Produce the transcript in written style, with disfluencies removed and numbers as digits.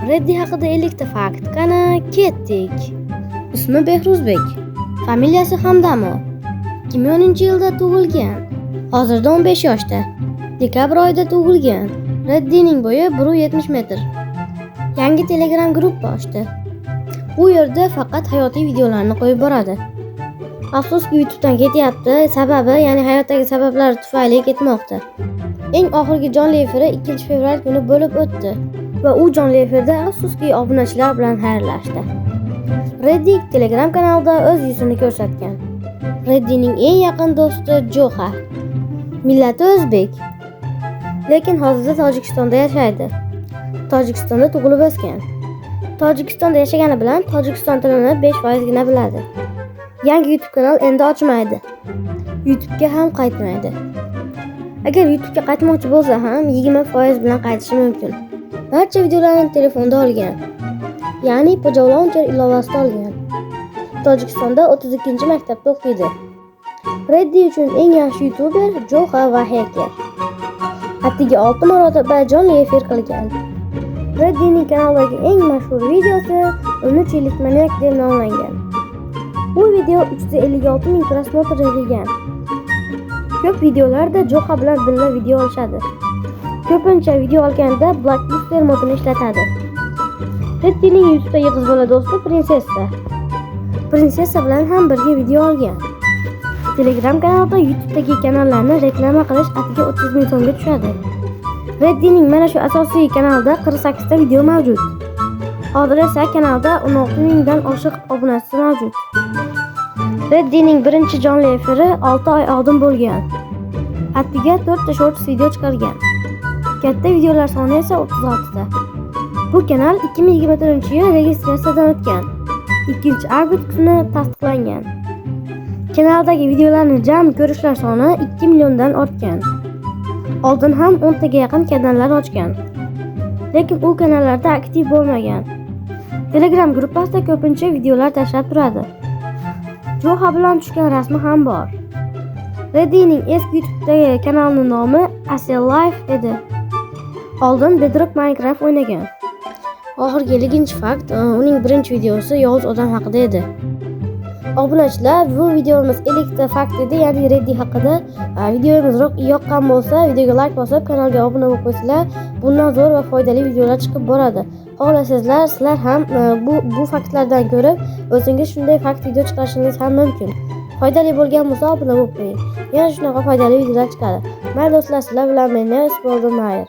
Reddi haqida 50 ta fakt. Qani, ketdik. Ismi Behruzbek. Familiyasi Hamdamov. 2010-yilda tug'ilgan. Hozirda 15 yoshda. Dekabr oyida tug'ilgan. Reddining bo'yi 1.70 metr. Yangi Telegram gruppa ochdi. U yerda faqat hayotiy videolarni qo'yib boradi. Afsuski, YouTube'dan ketyapti. Sababi, ya'ni hayotdagi sabablar tufayli ketmoqda. Eng oxirgi jonli efiri 2-fevral kuni bo'lib o'tdi va u jonli efirda afsuski obunachilar bilan xayrlashdi. Reddi Telegram kanalida o'z yuzini ko'rsatgan. Reddining eng yaqin do'sti Jo'xa. Millati o'zbek. Lekin hozirda Tojikistonda yashaydi. Tojikistonda tug'ilib o'sgan. Tojikistonda yashagani bilan Tojikiston tilini 5% gina biladi. Yangi YouTube kanal endi ochmaydi. YouTube'ga ham qaytmaydi. Agar YouTube'ga qaytmoqchi bo'lsa ham 20% bilan qaytishi mumkin. Barcha videolarni telefonda olgan. Ya'ni Pojav Launcher ilovasida olgan. Tojikistonda 32-maktabda o'qiydi. Reddi uchun eng yaxshi youtuber Jo'xa va Hacker. Atigi 6 marotaba jonli efir qilgan. Reddining kanalidagi eng mashhur videosi 13 yillik manyak deb nomlangan. Bu video 356 ming просмотр yig'gan. Ko'p videolarda Jo'xa bilan birga video olishadi. Ko'pincha video olganda Blockbuster modini ishlatadi. Reddining YouTube'dagi qiz bola do'sti Prinsessa. Prinsessa bilan ham birga video olgan. Telegram kanalida YouTube'dagi kanallarni reklama qilish atigi 30 ming so'mga tushadi. Reddining mana shu asosiy kanalida 48 ta video mavjud. Hozir esa kanalda 16 mingdan oshiq obunachisi mavjud. Reddining birinchi jonli efiri 6 oy oldin bo'lgan. Attiga 4 ta shorts video chiqargan. Katta videolar soni esa 36 ta. Bu kanal 2024-yil registratsiyadan o'tgan. 2-avgust kuni tasdiqlangan. Kanaldagi videolarni jami ko'rishlar soni 2 milliondan ortgan. Oldin ham 10 taga yaqin kanallar ochgan. Lekin u kanallarda aktiv bo'lmagan. Telegram gruppasida ko'pincha videolar tashlab turadi. Jo'xa bilan tushgan rasmi ham bor. Reddining eski YouTube'dagi kanalining nomi Asel Life edi. Oldin Bedrock Minecraft o'ynagan. Oxirgi 50-fakt, uning birinchi videosi yovuz odam haqida edi. Obunachilar, bu videomiz 50 ta fakt edi, ya'ni Reddi haqida. Videomiz yoqqan bo'lsa, videoga like bosib, kanalga obuna bo'lib qo'ysanglar, bundan zo'r va foydali videolar chiqib boradi. Xohlasanglar, sizlar ham bu faktlardan ko'rib, o'zingiz shunday fakt video chiqarishingiz ham mumkin. Foydali bo'lgan bo'lsa, obuna bo'lib qo'ying. Yana shunaqa foydali videolar chiqadi. Mayli do'stlar, sizlar bilan men Neves bo'ldim. Xayr.